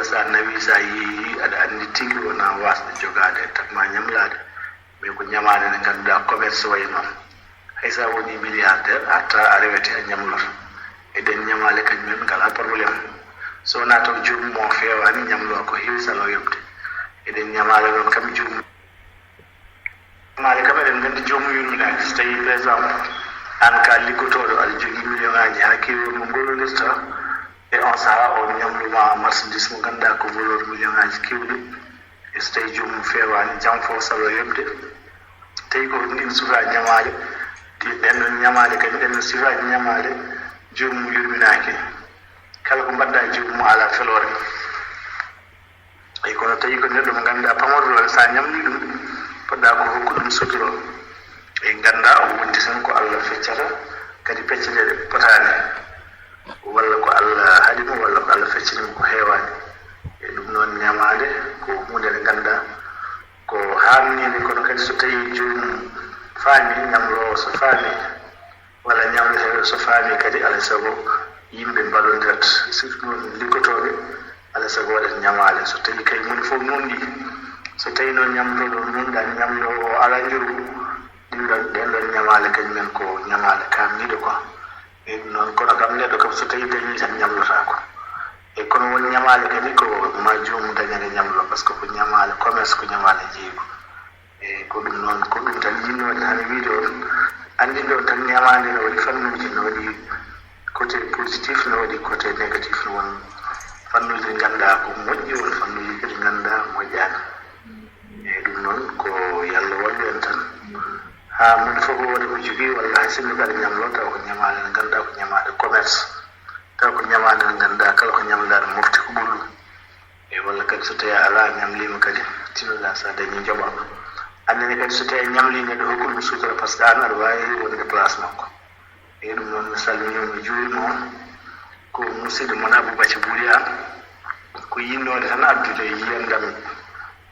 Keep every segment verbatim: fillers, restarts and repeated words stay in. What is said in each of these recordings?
So a nawii, so a yeeyii, aɗa anndi tigi wonaa waasde jogaade tan ma ñamlaade, mais ko ñamaale nde ngannduɗaa commerce wayi noon. Hay so a wonii milliardaire, a ta a rewete a ñamloto. Eɗen ñamaale kañum en ngalaa problème. So wonaa taw joomum o feewaani ñamloo ko heewi saloo yoɓde. Eɗen ñamaale noon kam joomum. Maali kam eɗen nganndi joomum yurminaaki. So tawii par exemple aan ka liggotooɗo aɗa jogii million aji haa keewol mo ngollondirta, e on sahaa on ñamluma marchandise mo ngannduɗaa ko valeur million aji keewɗi, e so tawii joomum feewaani jam fof salo yoɓde, tawi ko ndin suka ñamaale, ɗen ɗon ñamaale kadi ɗen sifaaji ñamaale joomum yurminaaki. Kala ko mbaɗɗa joomum alaa feloore. Eyi, kono tawi ko neɗɗo mo ngannduɗaa pamorɗo, so a ñamlii ɗum, poɗɗa ko hokku ɗum suturo. Eyi, nganndaa o wondi tan ko Allah feccata, kadi pecce ɗe potaani, walla ko Allah haɗi mo, walla ko Allah feccani mo ko heewaani. E ɗum noon, ñamaande ko huunde nde ngannduɗaa ko haamniinde, kono kadi so tawii joomum faami, ñamloowo so faami, walla ñamleteeɗo so faami kadi, alaa e sago yimɓe mballondirat, surtout noon liggotooɓe, alaa e sago waɗen ñamaale. So tawii kay moni fof nuunɗi, so tawii noon ñamlooɗo nuunɗa, ñamloowo o alaa njuru, ɗin ɗon, ɗen ɗon ñamaale kañum en ko ñamaale kaamniiɗe quoi. E ɗum noon, kono kam neɗɗo kam so tawii dañii tan ñamlotaako. E kono won ñamaale kadi ko ma joomum dañane ñamlo, par ce que ko ñamaale commerce, ko ñamaale jeeygu. E ko ɗum noon, ko ɗum tan yinnooɗen hano wiide on, anndinde on tan ñamaande no waɗi fannuuji, no waɗi côté positif, no waɗi côté négatif, no won fannuuji ɗi ngannduɗaa ko moƴƴi, won fannuuji kadi ngannduɗaa moƴƴaani. E ɗum noon ko Yallah wallu en tan. Haa moni fof ko waɗi ko jogii, walla hay sinno kadi ñamlo, taw ko ñamaande nde ngannduɗaa ko ñamaande commerce, taw ko ñamaande nde ngannduɗaa kala ko ñamluɗaa ɗum mofti ko ɓolum. E walla kadi so tawii a alaa, a ñamliima kadi, tinnoɗaa so a dañii njoɓaa. Annene kadi so tawii a ñamlii neɗɗo hokku ɗum sutura, par ce que aan aɗa waawi wonde place makko. E ɗum noon mi salminiima, mi juuriima on. Ko musidɗo mon Abou Bathie Boury Anne. Ko yinnoode tan addude yiyannde am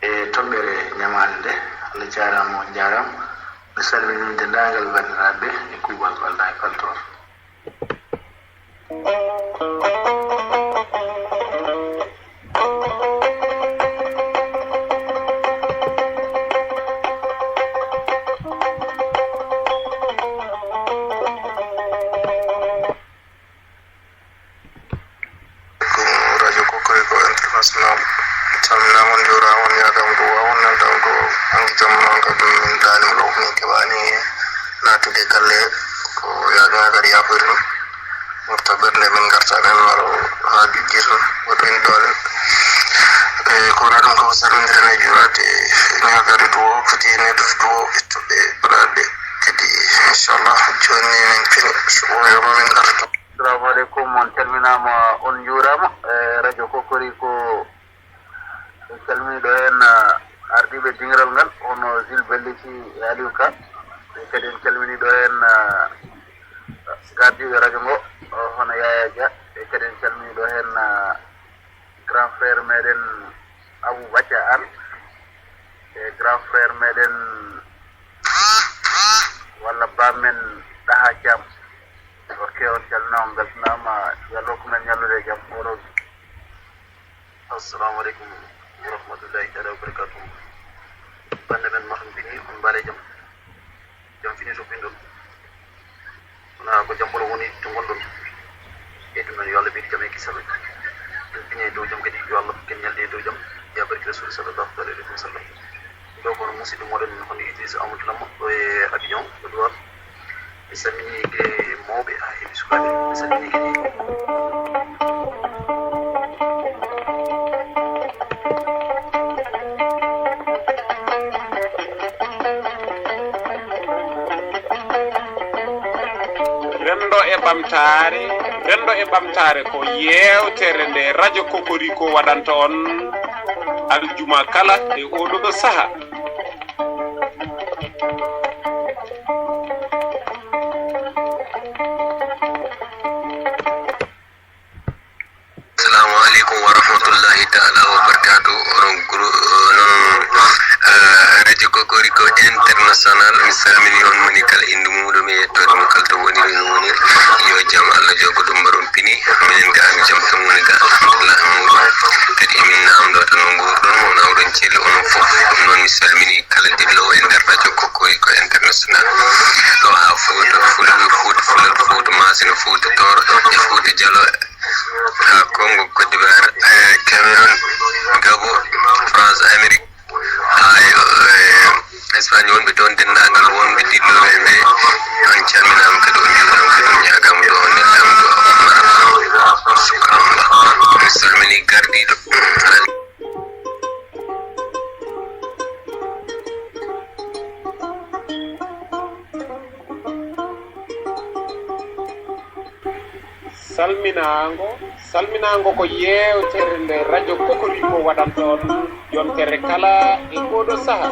e toɓɓere ñamaale nde. Allah jaaraama, on njaaraama. Mi salminii denndaangal banndiraaɓe e kuuɓal ko aldaa e paltoor. Ko Radio Kokoriko International. Salminaama, on njuuraama, on ñaagaama duwaaw, on neldaama duwaaw. Hanki jamma noon kadi min daanima ɗo, min keɓaani naattude e galle, ko yaagana kadi yaafoyde ɗum. Mofta ɓernde, min ngarta ɗen waro haa jujji tan, waɗu min doole. E ko wona ɗum ko salmindire e juuraade, e ñaagaade duwaaw, foti e neldude duwaaw, e toɓɓe baɗaaɗe kadi, inchallah, jooni min fini, so ɓooyama min ngarta ɗum. Assalamu aleykum, on calminaama, on njuuraama. E Radio Kokoriko, en calmini ɗo heen, ah, ardiiɓe diŋiral ngal, hono Jules Bellisi e Aliou Ka. E kadi en calmini ɗo heen, ah, gardiiɓe radio ngo, oh, hono Yaya Dia. E kadi en calmini ɗo heen, ah, grand frère meɗen Abou Bathie Anne, e grand frère meɗen walla bammen Ɗaha Thiam. Ok, on calminaama, on mbeltanaama. Yo Allah hokku men ñallude e jam. Oɗo. Assalamu aleykum wa rahmatullahi taala wa barakatuhu. Bannde men, ma on mbini, on mbaali e jam? Jam fini to pinɗon. Wona ko jam ɓolo woni to ngonɗon. E ɗum noon, yo Allah ɓeydu jam e kisal. En pini e dow jam kadi, yo Allah ken ñalde e dow jam. Ya barki Rasul sallallahu alayhi wa sallam. Ɗo kono musidɗo moɗon hono Idrissa Amadou Lamma, ɗo e Abidjan, ɗo Douala. Mi salmini gila mawɓe haa heɓi sukaaɓe. Mi salmini kadi. Renndo e Ɓamtaare, Renndo e Ɓamtaare ko yeewtere nde Radio Kokoriko waɗanta on aljuma kala e oɗo ɗo saha. Assalamu aleykum wa rahmatullahi taala wa barakatuh. Onon groupe, onon, eh, Radio Kokoriko International, mi salmini on moni kala innde muɗum e yettoode mum kala to woniri no woniri. Yo jam Allah jogo ɗum mbaɗum pini. Minen ga amin jam tan woni ga, alhamdulillah, muɗum. Kadi Emin namdoo tan no nguurɗon, on awɗon celi onon fof. Ɗum noon mi salmini kala diɗɗo e nder radio Kokoye ko international. Ɗo haa Fuuta, Fulɓe Fuuta, Fulɓe Fuuta, Maasina Fuuta Tooro, e Fuuta Jaloo, haa Congo, Côte d'Ivoire, e Cameroun, Gabon, France, Amérique, haa e, e Espagne wonɓe toon, denndaangal wonɓe diɗɗo ɓe ɓe, on calminaama kadi, on njuuraama kadi, on ñaagaama ɗo, on nettaama ɗo, on maraama ɗo. Subhanallah. Mi salmini gardiiɗo. Salminaango, salminaango ko yeewtere nde radio Kokoriko waɗanta on yontere kala e ooɗo saha.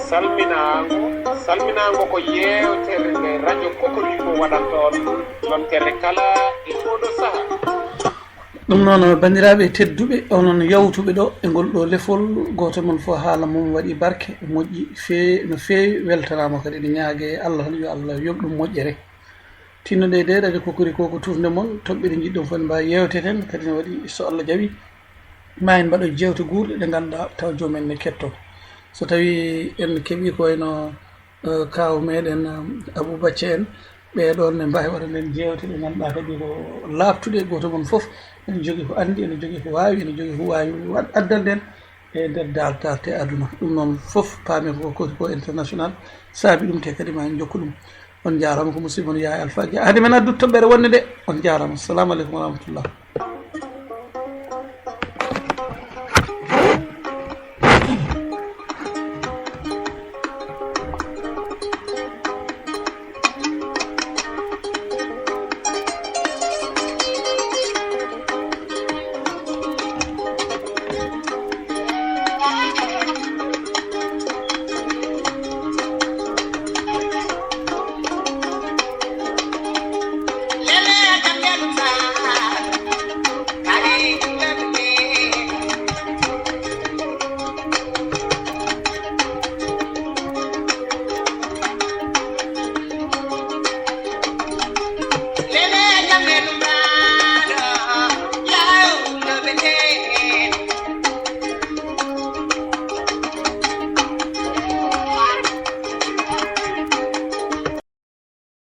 Salminaango, salminaango ko yeewtere nde radio Kokoriko waɗanta on yontere kala e ooɗo saha. Ɗum noon, banndiraaɓe tedduɓe, onon yawtuɓe ɗo e ngol ɗo lefol, gooto mon fof haala mum waɗi barke, moƴƴi fee-, no feewi, weltanaama kadi. Ene ñaagee Allah tan, yo Allah yoɓ ɗum moƴƴere. Tinno nde de radio Kokoriko ko tuufnde mon, toɓɓe ɗe njiɗɗon fof ne mbaawi yeewteten, kadi ne waɗi so Allah jaɓi, ma en mbaɗo jeewte guurɗe ɗe ngannduɗaa taw joom en ne ketto. So tawii en keɓii ko wayno, eh, kaaw meɗen, eh, Abou Bacca en, ɓee ɗoon ne mbaawi waɗande en jeewte ɗe ngannduɗaa kadi ko laaɓtuɗe, gooto mon fof ene jogii ko anndi, ene jogii ko waawi, ene jogii ko waawi waɗ-, addande en e nder daaltaarte aduna. Ɗum noon fof paamee ko Kokoriko international saabi ɗum, te kadi ma en njokku ɗum. On njaaraama, ko musidɗo mon Yaya Alpha Dia. Hade men addude toɓɓere wonde nde, on njaaraama. Assalamu aleykum wa rahmatullah.